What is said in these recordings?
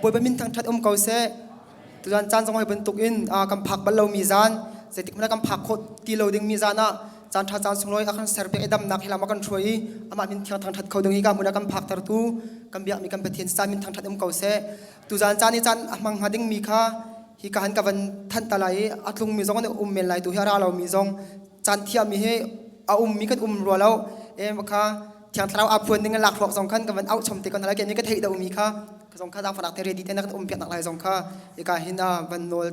Bawipa min thangṭhat um ko seh. Tuzan caan zong hoi bantuk in kan phak bal lomi zan, zeitik hmanh ah kan phak khawh ti lo dingmi zan ah caan ṭha caan sunglawi a kan serpiak i damnak he lam a kan hruai i amah min thiang thangṭhat kho ding hi ka hmun ah kan phaktertu kan biakmi kan Pathian caan min thangṭhat um ko seh. Tuzan caan i caan a hmang hnga dingmi kha hi ka han ka van thanh ta lai i a tlungmi zong an um men lai tu hi a ra lomi zong caan thiahmi hi a ummi kan um rua lo e kha thiang thlarau aa phuan ding in lakhruak zong khan kan van auh chom te kan lai ke ni ka theih do mi kha zong kha zaangfahnak te ready te na kan um piak nak lai zong kha ika hin a van nawl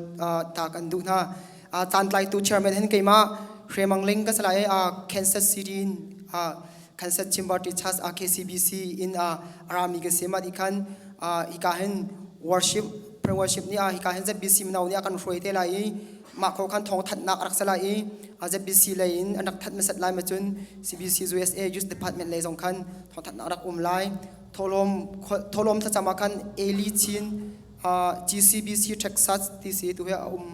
ta kan duh hna caan tlaitu chairman hin keimah Hremang Ling ka salai a Kansas City in Kansas Chamber Church KCBC in arami ka si ma di khan hika hin worship pre worship ni a hika hin ZBC mino nih a kan hruai te lai i mah kho khan thawng thanhnak a rak si lai i ZBC lei in an rak thanh hmasat lai ma cun CBC USA Youth Department lei zong khan thawng thanhnak a rak um lai thawhlawm thawhlawm thlacam ah khan Eli Chin GCBC Texas ti si tu hi a um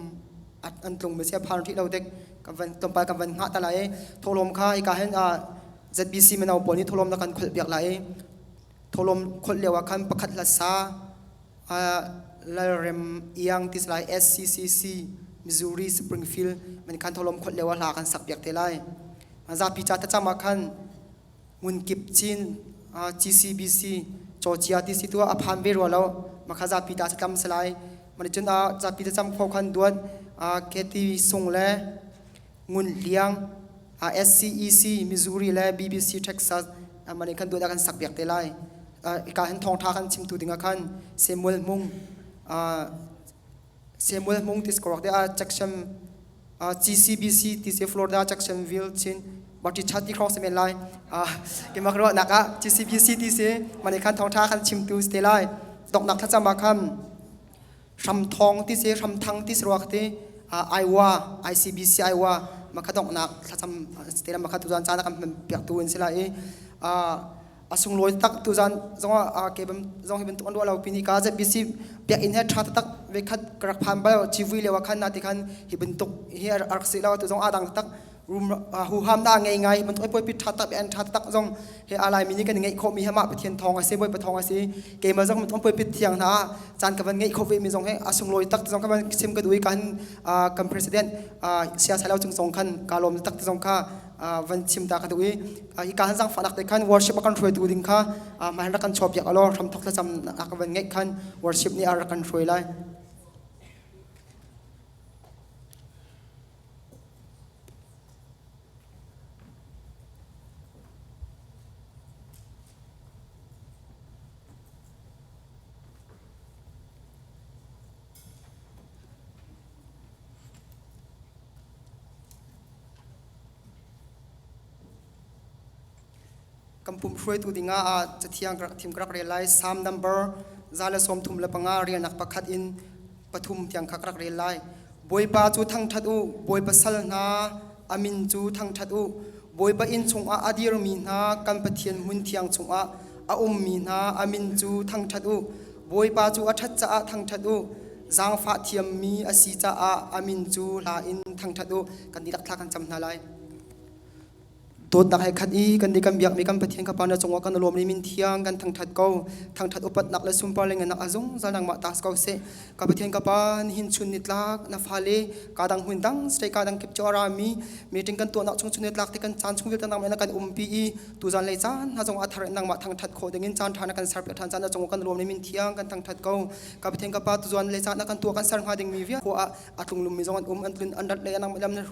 an tlung mi si a phan rih lo dek kan van tlawmpal kan van hngah ta lai i thawhlawm kha hika hin ZBC mino pawl nih thawhlawm na kan kholh piak lai i thawhlawm kholh lio ah khan pakhat hla sa Lalrem Iang ti lai SCCC Missouri Springfield man khan tholom khot leo hla kan sak piak te lai. Zapi cha tacham ah khan ngunkip chin GCBC Georgia ti si tu a phan ve rua lo makha zapi ta tlam salai mani chun a zapi ta cham kho khan duat Kathy Sung le Ngun Hliang SCEC Missouri le BBC Texas mani khan duat kan sak piak te lai. Ika hin thawngtha kan chimtu ding ah khan Samuel Hmung Samuel Hmung ti skorok de a Jackson GCBC ti se Florida Jacksonville chin Bati chati khong semen lai kimak ro nak ah GCBC ti se mani khan thawngtha kan chimtu ste lai doknak thlacam ah khan hramthawng ti se hramthang ti ruak ti Iowa ICBC Iowa makha donghnak thlacam te makha tuzan caan kan hman piak tu in sila i a sunglawi tak tuzan zong ah ke bam zong hi bantuk an ruah lo pini ka ZBC biakinn he tha tak ve khat ka rak phan bal civui lewa khan na ti khan hi bantuk hi rak si lo tu zong adang tak rum huham na ngei ngai bantuk poi pi tha tak an tha tak zong he alai mi ni kan ngeih khawh mi he mah pathian thawng a si bawipa thawng a si keimah zong thong poi pi thiang hna caan ka van ngeih khawh ve mi zong he a sunglawi tak zong ka van sim ka duai kan kan president sia sai lo chung zong khan ka lawm tak zong kha van chim ta ka duh i hi ka han zang fa nak te khan worship a kan hruai tu ding kha ma rak kan chop yak alo hram thok thlacam a ka van ngeih khan worship ni a rak kan hruai lai. Kan pum hruaitu dingah ah cathiang ka rak thim ka rak rel lai. Psalm number 135 rialnak pakhat in pathum tiang kha ka rak rel lai. Bawipa cu thangṭhat u, Bawipa sal hna, a min cu thangṭhat u. Bawipa inn chungah a dirmi hna, kan Pathian hmunthiang chungah a ummi hna, a min cu thangṭhat u. Bawipa cu a ṭhat caah thangṭhat u. Zaangfah thiammi a si caah a min cu hla in thangṭhat u. Kan dihlak thla kan cam hna lai. Dawtnak he khat i kan nih kan biakmi kan Pathian ka Pa na cungah kan lawm i min thiang kan thangṭhat ko. Thangṭhat upatnak le sunpar le ngannak a zungzal nangmah ta si ko seh. Ka Pathian ka Pa, nihin chun nitlak na fale ka dang hmun dang state ka dang kip cu a rami meeting kan tuahnak chung chun nitlak te kan caan chung vialte nangmah na kan umpi i tuzan lei caan hna zong a thar in nangmah thangṭhat khawh dingin caan ṭha na kan serpiak ṭhan caan na cungah kan lawm i min thiang kan thangṭhat ko. Ka Pathian ka Pa, tuzan lei caan na kan tuah kan ser hnga dingmi vialte khua ah a tlunglummi zong an um an tlun an rat lei nangmah lam na.